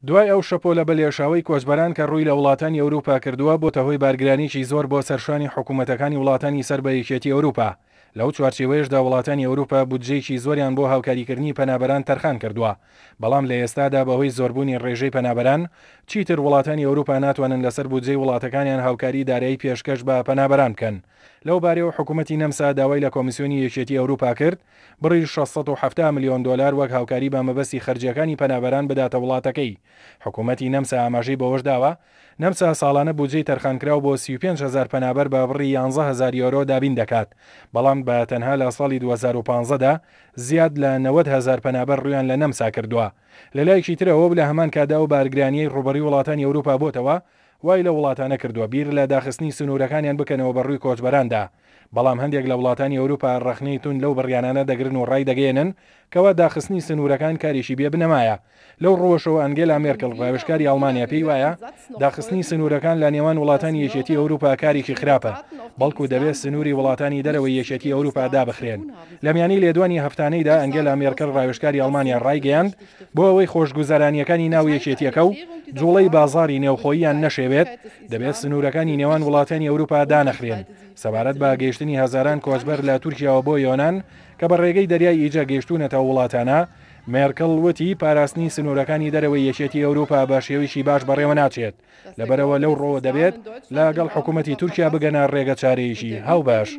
دوای ئەو شەپۆلە بەلێشاوەی کۆچبەران کە ڕووی لە وڵاتانی ئەوروپا کردووە، بۆتە هۆی بارگرانیی زۆر بۆ سەر شانی حکوومەتەکانی وڵاتانی سەر بە یەکێتی ئەوروپا. لەو چوارچێوەیەشدا وڵاتانی ئەوروپا بودجەیەکی زۆریان بۆ هاوکاریکردنی پەنابەران تەرخان کردووە، بەڵام لە ئێستادا بەهۆی زۆربوونی ڕێژەی پەنابەران، چیتر وڵاتانی ئەوروپا ناتوانن لەسەر بودجەی وڵاتەکانیان هاوکاری دارایی پێشکەش بە پەنابەران بکەن. لەو بارەیەوە حکوومەتی نەمسا داوای لە کۆمیسیۆنی یەکێتی ئەوروپا کرد، بڕی 670 ملیۆن دۆلار وەک هاوکاری بە مەبەستی خەرجییەکانی پەنابەران بداتە وڵاتەکەی. حکوومەتی نەمسا ئاماژەی بەوەشداوە، نەمسا ساڵانە بودجەی تەرخانکراو بۆ 35 هەزار پەنابەر بە بڕی یانزە هەزار یۆرۆ دابین دەکات، بەڵام بە تەنها لە ساڵی 2015 دا زیاد لە 90 هەزار پەنابەر ڕوویان لە نەمسا کردووە. لەلایەکی ترەوە و لە هەمان کاتدا ئەو بارگرانییەی ڕووبەڕووی وڵاتانی ئەوروپا بۆتەوە، وای لەو وڵاتانە کردووە بیر لە داخستنی سنوورەکانیان بکەنەوە بە ڕووی کۆچبەراندا، بەڵام هەندێک لە وڵاتانی ئەوروپا ڕەخنەی توند لەو بڕیانانە دەگرن و ڕایدەگەیەنن کەوا داخستنی سنوورەکان کارێکی بێ بنەمایە. لەو ڕووەشەوە ئەنگێلا مێرکڵ ڕاوێژکاری ئەڵمانیا پێی وایە داخستنی سنوورەکان لە نێوان وڵاتانی یەکێتی ئەوروپا کارێکی خراپە، بەڵکو دەبێت سنووری وڵاتانی دەرەوەی یەکێتی ئەوروپا دابخرێن. لە میانی لێدوانی هەفتانەیدا ئەنگێلا مێرکڵ ڕاوێژکاری ئەڵمانیا ڕایگەیاند، بۆ ئەوەی خۆشگوزەرانییەکانی ناو یەکێتییەکە و جوڵەی بازاڕی نێوخۆییان نەشێوێت، دەبێت سنوورەکانی نێوان وڵاتانی ئەوروپا دانەخرێن. سەبارەت بە گەیشتنی هەزاران کۆچبەر لە تورکیاوە بۆ یۆنان کە بە ڕێگەی دەریای ئیجە گەیشتوونەتە ئەو وڵاتانە، مێرکڵ وتی، پاراستنی سنوورەکانی دەرەوەی یەکێتی ئەوروپا بە شێوەیەکی باش بەڕێوەناچێت، لەبەرئەوە لەو ڕووەوە دەبێت لەگەڵ حکومەتی تورکیا بگەنە ڕێگەچارەیەکی هاوبەش.